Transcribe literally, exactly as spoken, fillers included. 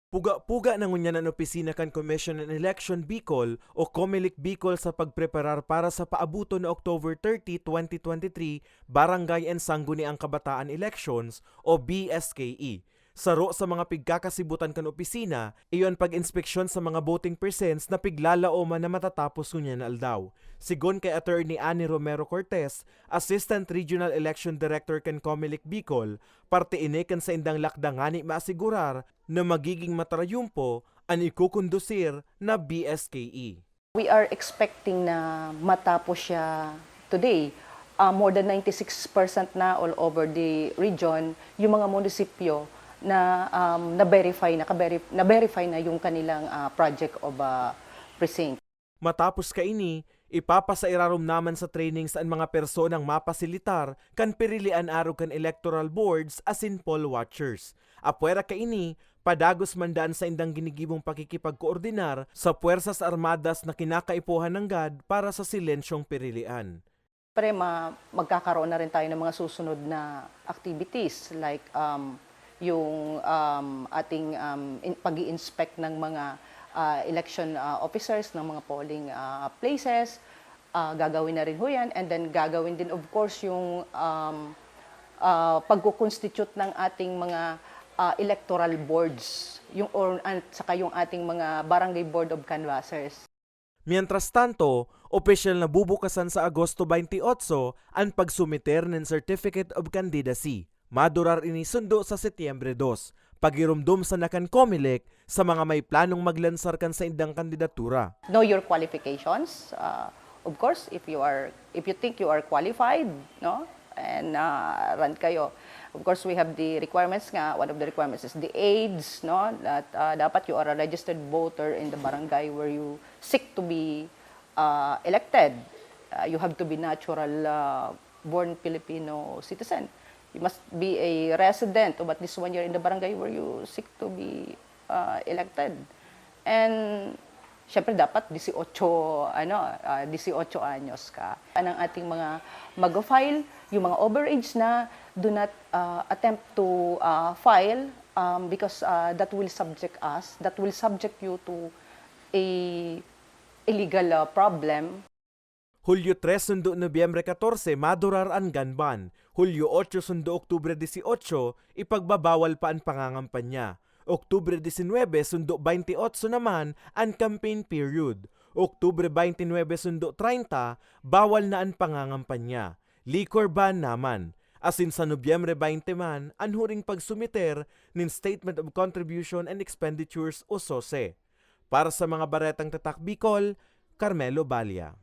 Puga-puga na ngunyan an opisina kan Commission on Election Bicol o Comelec Bicol sa pagpreparar para sa paabuton na October thirty, twenty twenty-three Barangay and Sangguniang Kabataan Elections o B S K E. Saro sa mga pigkakasibutan kan opisina, iyo an pag-inspeksyon sa mga voting precincts na piglalaoman na matatapos ngunyan na aldaw. Sigon kay Attorney Annie Romero Cortez, Assistant Regional Election Director kan Comelec Bicol, parte ini kan saindang lakda ngani maasigurar na magiging matarayumpo an ikukondusir na B S K E. We are expecting na matapos siya today. Ah, more than ninety-six percent na all over the region yung mga munisipyo na, um, na-verify, naka-veri-, na-verify na yung kanilang, ah, project of, ah, precinct. Matapos kaini, ipapasairarom naman sa trainings an mga personang mapasilitar kan pirilian arog kan electoral boards asin poll watchers. Apwera kaini, padagos man daa an saindang ginigibong pakikipagkoordinar sa Puwersas Armadas na kinakaipuhan nanggad para sa silensyong pirilian. Siyempre, ma-, magkakaroon na rin tayo ng mga susunod na activities like, um, yung, um, ating, um, in-, pag-i-inspect ng mga, ah, election, ah, officers ng mga polling, ah, places. Ah, gagawin na rin ho yan. And then gagawin din, of course, yung, um, ah, pagko-constitute ng ating mga, ah, electoral boards, yung or-, at saka yung ating mga barangay board of canvassers. Mientras tanto, opisyal na bubukasan sa Agosto twenty-eight an pagsumiter nin Certificate of Candidacy. Madurar ini sundo sa Setyembre dos. Pagiromdom sana kan Comelec sa mga may planong maglansar kan saindang kandidatura. Know your qualifications. Uh, of course, if you are, if you think you are qualified, no, and, uh, run kayo. Of course, we have the requirements nga. One of the requirements is the age, no, that, uh, dapat you are a registered voter in the barangay where you seek to be, uh, elected. Uh, you have to be natural, uh, born Filipino citizen. You must be a resident of at least one year in the barangay where you seek to be, uh, elected. And syempre, dapat dieciocho, ano, ah, dieciocho anyos ka. Ang ating mga mag-file, yung mga overage na, do not, ah, attempt to, ah, file, um, because, ah, that will subject us, that will subject you to a, a legal, ah, problem. Hulyo tres sundo Nobyembre katorse madurar an gun ban. Hulyo otso sundo Oktubre dieciocho, ipagbabawal pa an pangangampanya. Oktubre diecinuebe sundo twenty-eight naman an campaign period. Oktubre twenty-nine sundo treinta, bawal na an pangangampanya. Liquor ban naman. Asin sa Nobyembre twenty man an huring pagsumiter nin Statement of Contribution and Expenditures o sose. Para sa mga Baretang Tatak Bicol, Carmelo Balia.